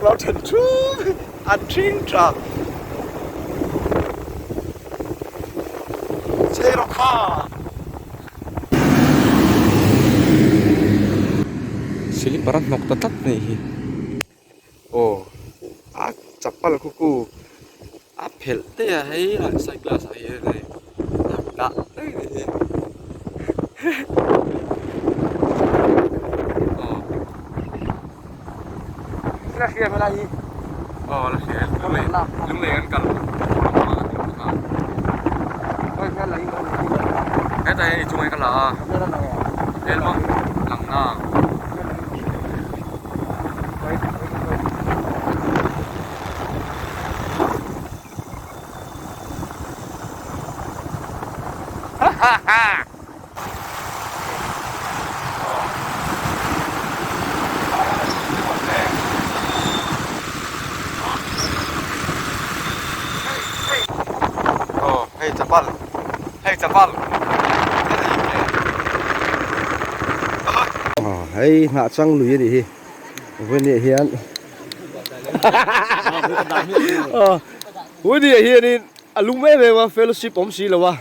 lo then thum an thing tha. Chei rawh kha. Slipper a hnawk ta tlat mai hi. Aw a chapal khu ku a phelh daih a hei a side glass ah hian hei a dah daih a ni hi aw La hria hmel a hi. Aw la hria lunglei lunglei kan kal hetah hian inchung hi ka la a hmel maw lang na. Aw hei chapal hei chapal Hei hnah chang lui a nih hi Vawini ah hian Vawini ah hianin a lung em em a fellowship awm si lo a.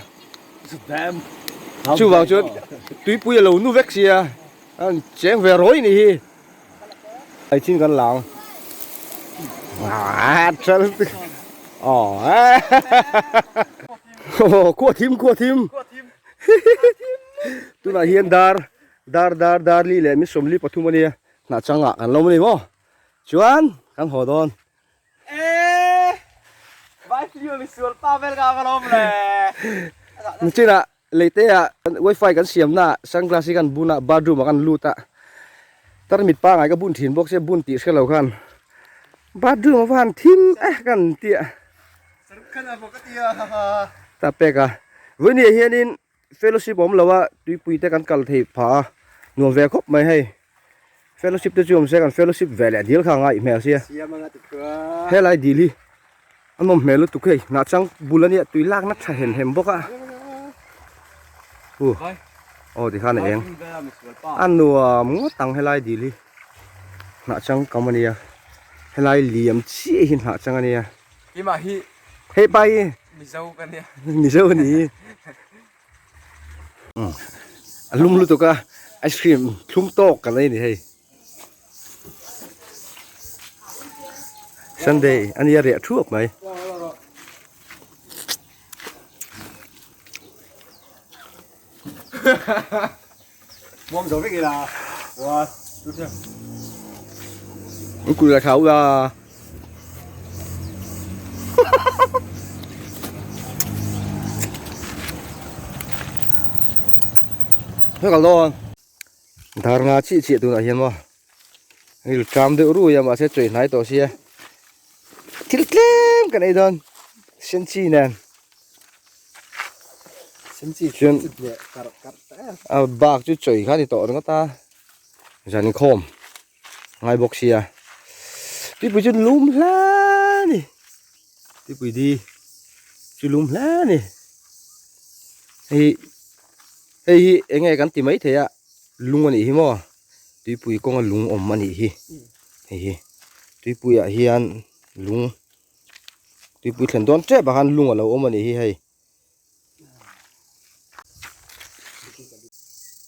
Chuvang chuan tuipui a lo nu vek sia a cheng ve rawi ni hi. Ai chin kan lang. Khua thim khua thim. Tunah hian dar dar dar dar li leh mi sawmli pathum a nia hnah changah kan lo ni maw chuan kan haw dawn. Nichinah leite ah wifi kan siamna ah sunglass hi kan bun a bathroom ah kan lut a tarmit pangai ka bun thin bawk sia bun tih hrelo khan bathroom a va han thim e kan ti a ta pek a vawiin ah hianin Fellowship awm lo a, tuipui te kan kal theih phah a, nuam ve khawp mai hei. Fellowship te chu awm se kan fellowship ve leh dil kha a ngaih hmel sia. Helai dil hi a nawm hmel lutuk hei, hnah chang bul a nia tui lakna tha hem hem bawk a. Uh, aw tikhan a eng. A nuam ngawt ang helai dil hi. Hnah chang kam a nia, helai liam chiah hi hnah chang a nia. Hei pa hi. Mizo ka nia. Mizo ni. A lum lutuk a ice cream thlum tawk kan ei ni hei. Sunday a nia riah thuak mai. Muam zo vek ila. Wa, tu thia. An kut la thau la. Hei kal dawn. Dar nga chih chih tunah hian maw. Hei tram deuh rui a mahse chawi hnai tawh sia. Thil tlem kan ei dawn. Senchi nen. Chuan a bak chu chawi kha a ni tawh ringawt a zan inkhawm ngai bawk sia tuipui chu lum hle a ni tuipui di chu lum hle a ni hei hei hi eng nge kan ti mai thei a lung a nih hi maw tuipui kawnga lung awm a nih hi hei hi tuipui ah hian lung. Tuipui thlen dawn tep ah khan lung a lo awm a nih hi hei.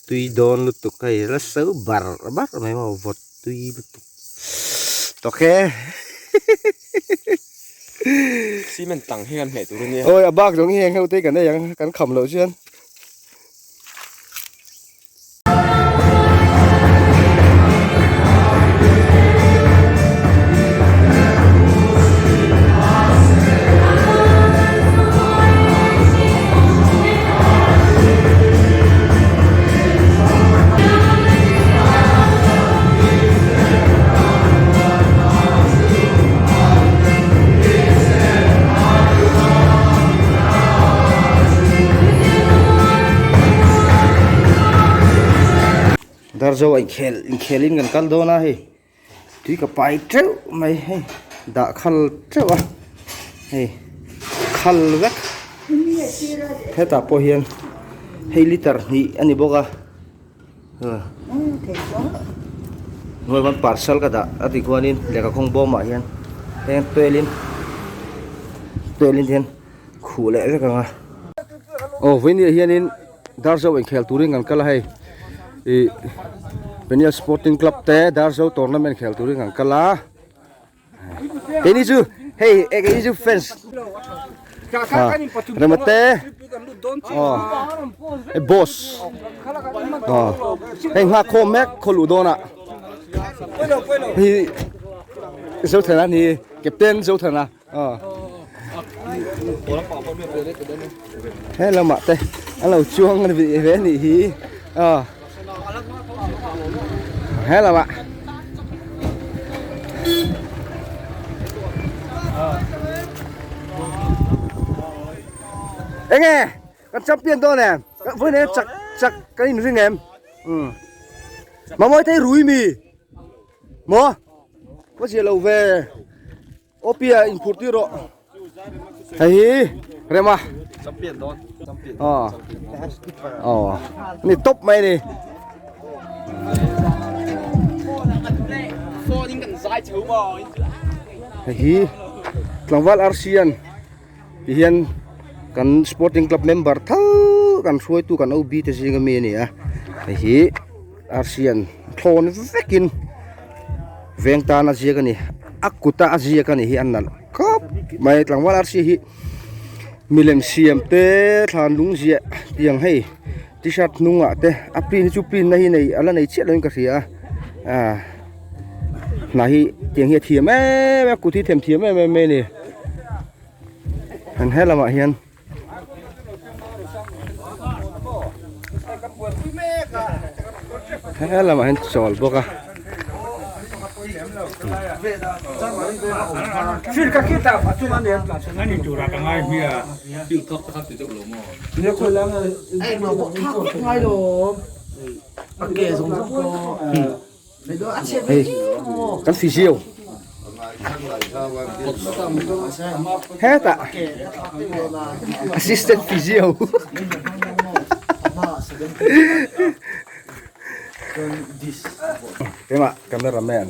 Tui dawn lutuk hei la so bar bar mai maw vawt tui lutuk tawk e. Cement tang hi kan hmeh tur a nia. Awi a bak zawng hi heng ho te kan ei ang kan kham loh chuan. Darzo a inkhel inkhelin kan kal dawn a hei tui ka pai teuh mai hei dah khal teuh a hei khal vek hetah pawh hian hei liter hnih a ni bawk a. Hnuai khuan parcel ka dah a tih khuanin lehkha khawng bawmah hian heng tuelin tuelin te hian khuh leh vek ang a. Aw vawinia hianin Darzo inkhel turin kan kal a hei ih Peniel Sporting Club te Darzo tournament khel turin kan kal a. Keini chu hei eh keini chu fans rema te aw hei boss aw hei nghak khawm mek khaw luh dawnah hei Zothana a ni captain Zothana aw he lamah te an lo chuang ve a nih hi aw. He lamah Enge kan champion dawn em vawiin hian chak chak kan inring em umm Mamawi te hi rui mi maw ka zia lo ve. Opia inphur tir rawh. Hei hi Rema. Champion dawn. Champion. Aw. Aw. Ni top mai ni. Hei hi tlangval RCN ti hian kan sporting club member tho kan hruaitu kan OB te zinga mi a ni a. Hei hi RCN thlawn vekin Veng tan a ziak a ni a kut a a ziak a ni hi a nalh khawp mai tlangval arsi hi milem siam te thlan lung ziah tiang hei t-shirt hnungah te a print hi chu print na hi nei a la nei chiah lovin ka hria a ah hna hi tiang hi a thiam em em a kut hi them thiam em em mai a ni an he lamah hian. He lamah hian chawl bawk a. Hei kan physio hetah assistant physio keimah cameraman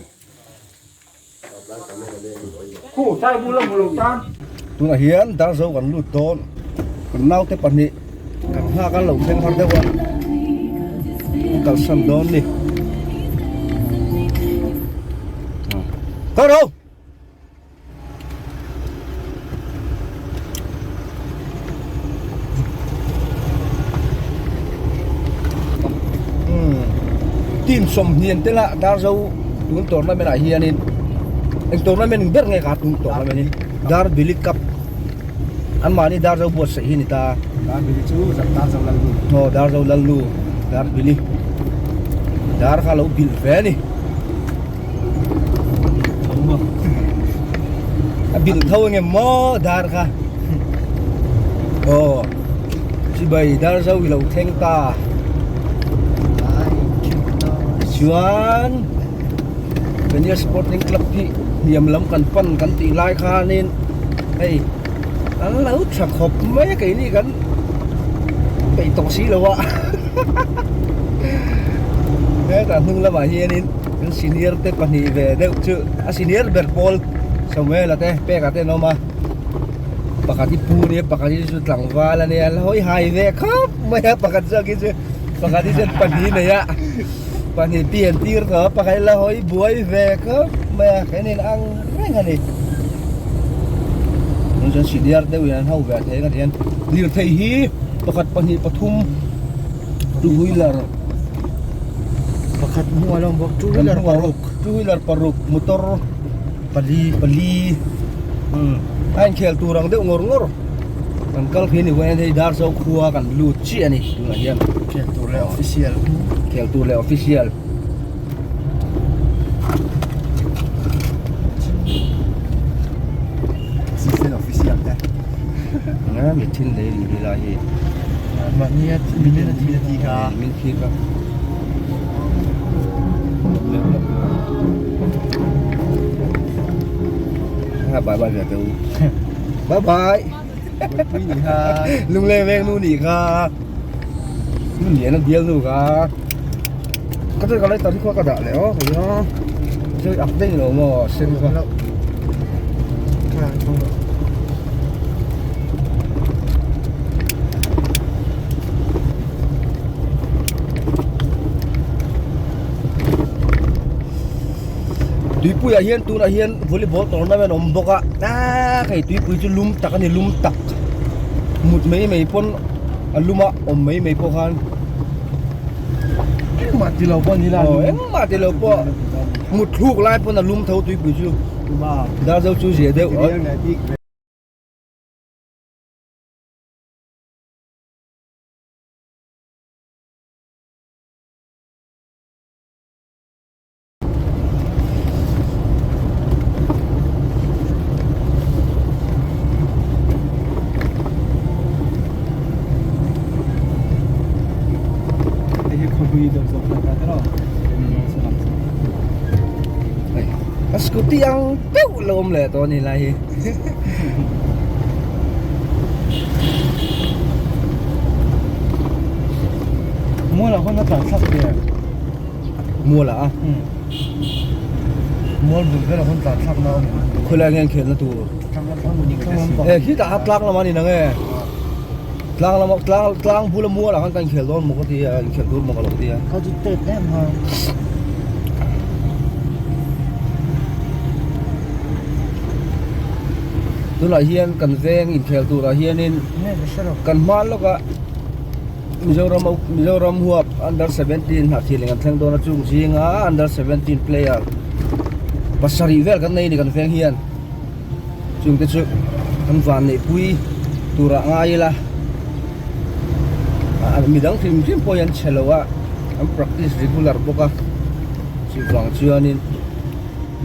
tunah hian Darzo kan lut dawn kan naute pahnih kan nghak a lo thleng har deuh a an kalsan dawn ni kal ro Team sawmhnian te lah Darzo tun tournament ah hianin eng tournament ber nge ka tun tournament hi Darbili Cup anmahni Darzo buatsaih hi a ni ta. Darbili chu Darzo Lalnu. Aw Darzo Lalnu Darbili Dar kha lo bilh ve a ni. A bilh tho enge maw dar kha aw chibai dar zo i lo thleng ta chuan Peniel Sporting Club hi hniam lam kan pan kan tih lai khanin hei an lo tha khawp mai a keini kan peih tawh si lo a hetah hnung lamah hianin kan senior te pahnih ve deuh chu a senior ber pawl Samuel-a te Peka te an awm a pakhat hi pu ania pakhat hi chu tlangval ania a la hawi hai ve khawp mai a pakhat zawk hi chu pakhat hi chuan pahnih nei a pahnih pian tir tawh a pakhat hi la hawi buai ve khawp mai a khen in ang reng a ni tunah chuan senior deuh in an ho ve thei ang a tihian lirthei hi pakhat pahnih pathum two wheeler Pakhat hmuh a lo awm bawk two wheeler paruk two wheeler paruk motor pali pali umm a inkhel tur ang deuh ngawr ngawr kan kal khi ni huan hei Darzo khua kan lut chiah a ni tunah hian khel tur leh official khel tur leh official assistant official te nga mi thil nei ni hi lai hi mahni a min a thil a ti kha min thil kha ha bye bye ve teu bye bye pui ni kha lung leng veng nu ni kha nu ni na bial nu kha. Ka chu ka lighter hi khaw ka dah leh aw hei a chu ak daih lo maw sen kha. Tuipuiah hian tunah hian volleyball tournament a awm bawk a ah hei tuipui chu lum tak a ni lum tak mut mai mai pawn a lum a awm mai mai pawh khan engmah ti lo pawh ni la aw engmah ti lo pawh mut thluk lai pawn a lum tho tuipui chu darzo chu zia deuh A scooty ang deuh lo awm leh tawh a ni lai hi. Mual ah khawn a tlan thlak ve. Mual ah a. Mual bul vel ah khawn tlan thlak na a awm em? Khawilai nge an khelna tur? E khitah kha tlang lam a ni nang e. Tlang lam tlang tlang bula mual ah khan kan inkhel dawn maw ka ti a, inkhel tur maw ka lo ti a. Kha chu tet em ha. Tunah hian kan veng inkhel turah hianin kan hma lawkah Mizoram Mizoram huap under 17 hnahthil eng an thleng dawn a chung zinga under 17 player pasarih vel kan nei a ni kan veng hian chung te chu kan van neih pui turah ngai ila ah midang hrim hrim pawh hi an chhe lo a an practice regular bawk a chuvang chuanin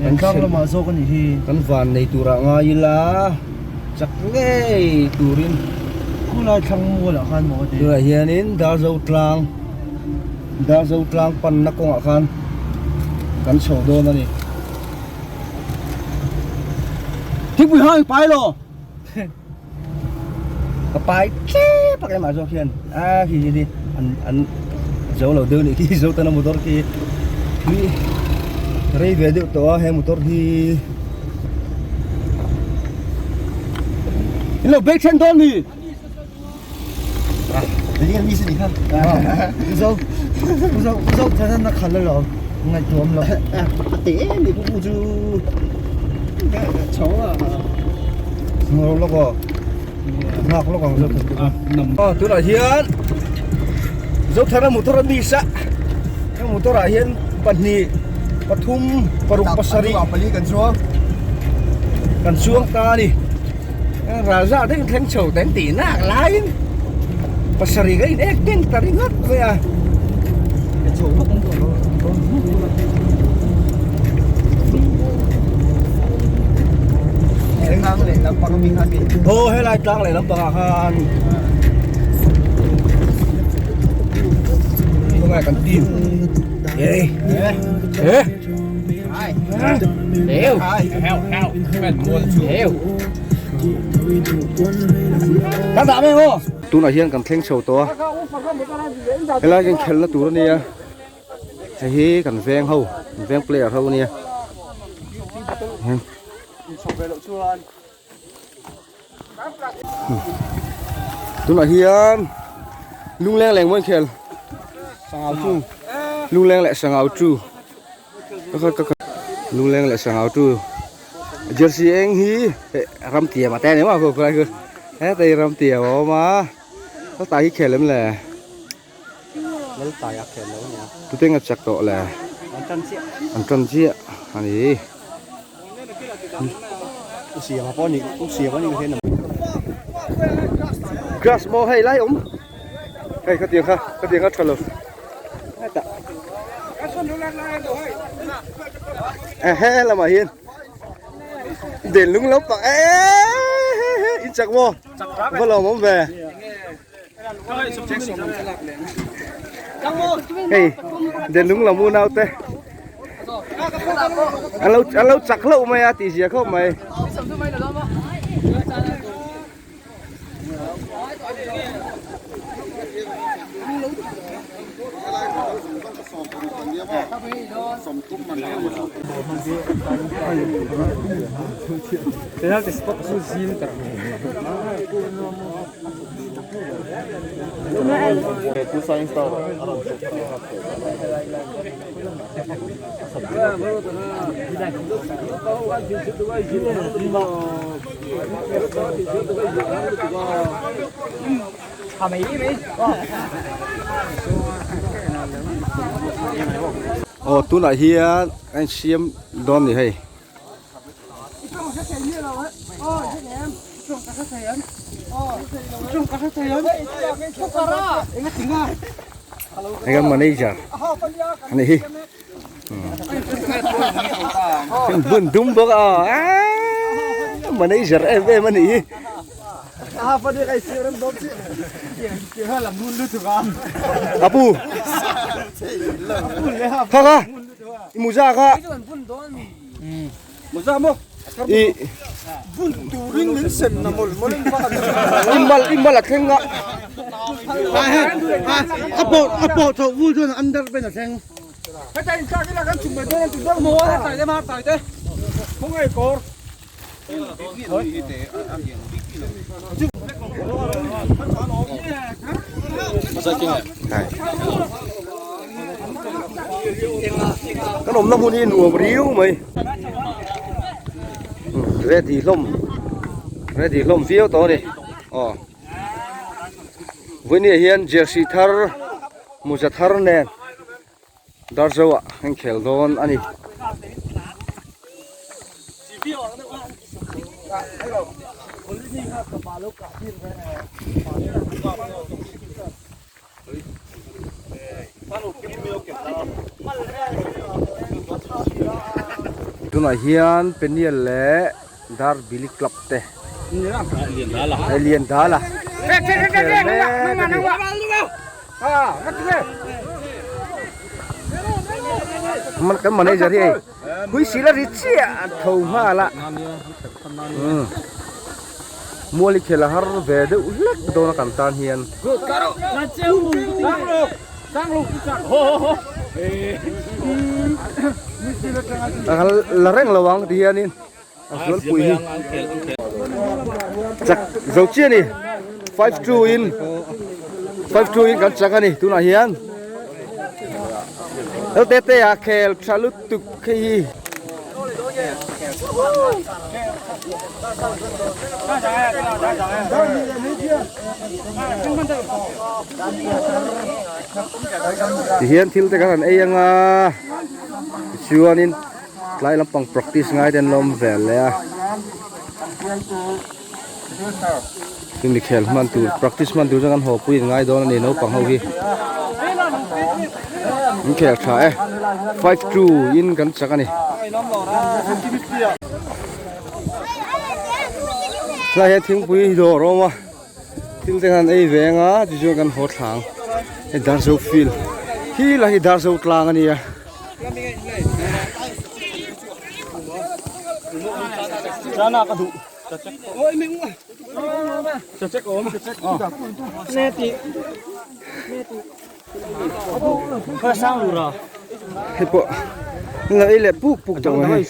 kan tlang lamah zawk a nih hi kan van nei turah ngai ila. Chak ngei turin Khulai thlang mualah khan maw ti. Tunah hianin Darzo tlang Darzo tlang panna kawngah khan kan chho dawn a ni. Thingpui hang i pai lo. Ka pai tlep a keimah zawk hian a khi khi khi an an zo lo deuh nih khi zo tana motor khi hi rei ve deuh tawh a he motor hi. In lo bake then dawn mi? Zo zo zo thana na khal lo ngai tuam lo. A te em ni pu chu. Chho a. Ngor lo ko. Ngak lo kang zo than. Ah tunah hian zo thana motor a miss a. Heng motor ah hian pahnih pathum paruk pasarih pali kan chuang kan chuang ta a ni ral zat deuh thleng chho ta an tih nak laiin pasarih ka in ek teng ta ringawt mai a. Aw helai tlang leh lampangah khan. Khawngai kan team Ê Ê Êu Êu Kan dah mai maw Tunah hian kan thleng chho tawh a Helai kan khelna tur a nia Hei hi kan veng ho kan veng player ho a nia Tunah hian lungleng leh mawi khel sangau chu lungleng leh sangau chu lungleng leh sangau chu jersey eng hi ram tiam a te ni maw khulai khu hetai ram tiam a awm a helai hi khel em le. Laltai a khel lo a nia. Tute nga chak tawh le. An tan chiah. An tan chiah a ni. U siam a pawh ni u siam a ni ka hian. Grass maw hei lai awm. Hei khatiang kha khatiang kha tha lo. Hetah. Ehe lamah hian den lung lo pak eee in chak maw. Va lawm awm ve. Hei denlung lam unau te an lo an lo chak hlauh mai a tih zia khawp mai. Aw tunah hian a insiam dawn ni hei. Hei kan manager a ni hi bun dum bawk a aaa manager em em a ni hi. Apu kha kha i muza kha. I imal imal a thleng a. A pawh a pawh chho vul chuan under pen a thleng. Kan awmna hmun hi nuam riau mai ready hlawm ready hlawm viau tawh a ni aw vawinia hian jersey thar mawza thar nen Darzo ah an khel dawn a ni. Tunah hian Peniel leh Darbili club te Liandala an khel mek a ni. Kan manager hi hei hui sila ri chiah a tho nghal a mual hi khel a har ve deuh hlek dawn a kan tan hian. La reng lo ang ti hianin a zualpui hi chak zo chiah a ni 5-2 in 5-2 in kan chak a ni tunah hian L te te a khel tha lutuk hei hi. Tihian thil te kan han ei anga tichuanin tlai lampang practice ngai te an lo awm vel leh a chumi khel hman tur practice hman tur chuan kan haw pui ngai dawn a ni naupang ho hi an khel tha e 5-2 in kan chak a ni. Tlai hian thingpui dawr a awm a thil te khan ei ve anga tichuan kan haw thlang hei Darzo field hi lah hi Darzo tlang a nia. Hei pawh an lo ei leh puk puk tawh mai hei.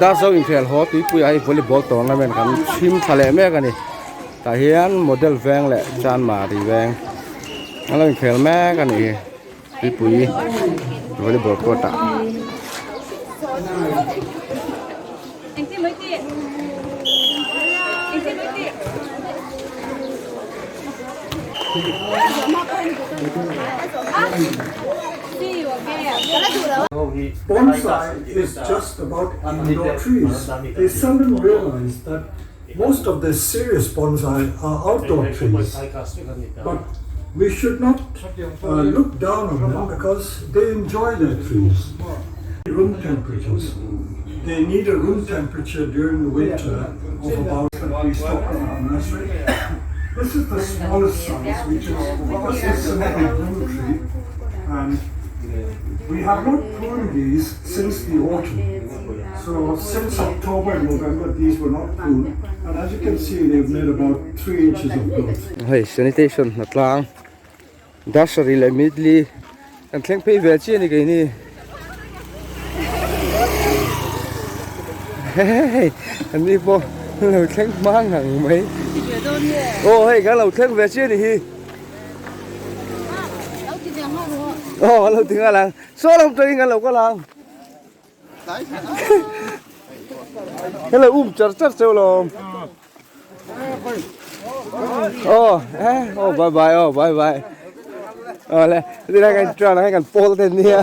Darzo inkhel haw tuipui ah hei volleyball tournament kan chhim thla leh mek a ni tah hian model veng leh chanmari veng an lo inkhel mek a ni hi tuipui volleyball court ah. Bonsai is just about indoor trees. They seldom realize that most of the serious bonsai are outdoor trees. But we should not uh, look down on them because they enjoy their trees. Room temperatures. They need a room temperature during the winter of about that we stock in our nursery. This is the smallest size, which is just a simple blue tree. And we have not pruned these since the autumn. So since October and November, these were not pruned. And as you can see, they've made about three inches of growth. Hei sanitation hna tlang Dasari leh Midli kan thleng phei ve chiah a ni keini. Hei an ni pawh an lo thleng hma ngang mai. Aw hei kan lo thleng ve chiah a ni hi. Aw an lo ti nghal ang. Saw lam tangin kan lo kal ang. Hello char char cheu lawm. Oh, eh, oh bye bye, oh bye bye. Oh le, đi ra cái trò này kan pol tên nia.